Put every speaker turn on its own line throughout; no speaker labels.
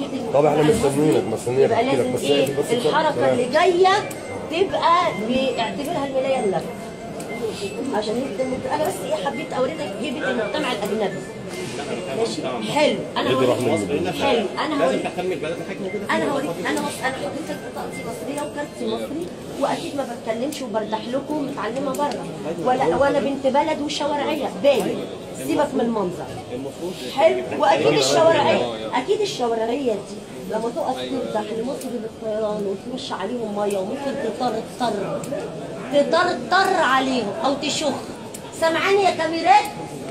هيبة.
طب احنا مستنيينك مستنيينك،
يبقى لازم ايه الحركة اللي جاية تبقى باعتبارها الملايه اللفة عشان هيبة. انا بس ايه حبيت اوريك هيبة المجتمع الاجنبي. ماشي حلو. انا هوريك حلو، انا هوريك انا هوريك انا حضرتك بطاقتي مصرية وكارتي مصري، واكيد ما بتكلمش وبردح لكم، متعلمة بره ولا بنت بلد وشوارعيه باين، سيبك من المنظر. حلو. واكيد الشوارعيه، اكيد الشوارعيه دي لما تقف تردح لمصر بالطيران وترش عليهم مية وممكن تطرطر عليهم او تشخ. سامعاني يا كاميرات؟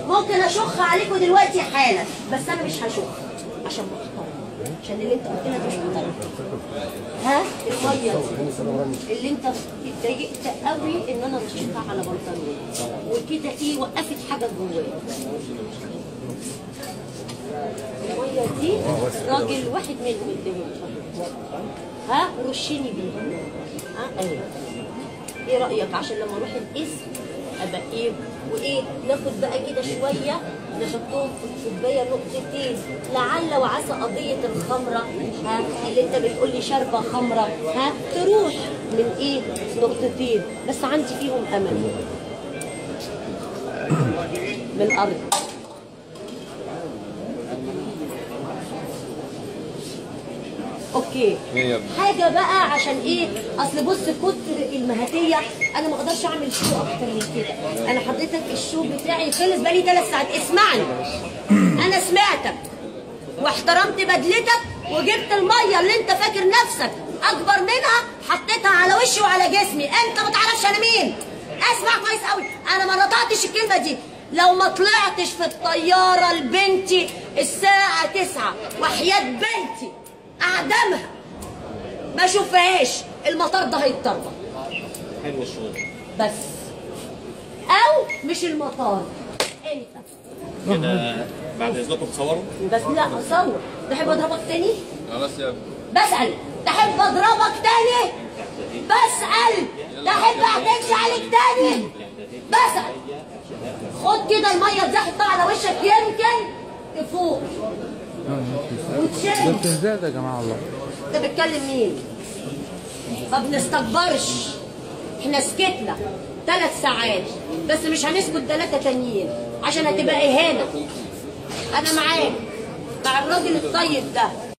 ممكن اشخ عليكم دلوقتي حالا، بس انا مش هشخ عشان محترم، عشان اللي انت قلت لها دي مش محترم. ها المية دي اللي انت اتضايقت قوي ان انا رشيتها على بنطلوني وكده، ايه وقفت حاجة جوايا. المية دي راجل واحد منهم اداها، ها رشيني بيها. ها اهي، ايه رايك؟ عشان لما اروح القسم ابقى ايه وايه، ناخد بقى كده شوية نحطهم في الكوباية نقطتين، لعل وعسى قضية الخمرة ها اللي انت بتقول لي شاربه خمره ها تروح من ايه نقطتين، بس عندي فيهم امل من الارض. okay حاجة بقى عشان ايه؟ اصل بص كتر المهاتيه انا ما اقدرش اعمل show اكتر من كده. انا حضرتك ال show بتاعي خلص بقالي 3 ساعات. اسمعني، انا سمعتك واحترمت بدلتك وجبت المية اللي انت فاكر نفسك اكبر منها حطيتها على وشي وعلى جسمي. انت ما تعرفش انا مين. اسمع كويس قوي، انا ما نطقتش الكلمة دي. لو ما طلعتش في الطيارة لبنتي الساعة 9 وحياه بنتي اعدمها ما اشوفهاش، المطار ده هيتطربق.
حلو الشغل
بس، او مش المطار انت
كده. بعد اذنكم تصوروا
بس. لا اصور. تحب اضربك تاني؟
خلاص يا ابني.
بسأل تحب اضربك تاني؟ بسأل تحب اعتكش عليك تاني؟ بسأل. خد كده المية دي حطها على وشك يمكن تفوق وتشم.
ده استهزاء ده يا جماعة والله.
انت بتكلم مين؟ ما بنستكبرش، احنا سكتنا 3 ساعات بس مش هنسكت 3 تانيين عشان هتبقى اهانه. انا معاك مع الراجل الطيب ده.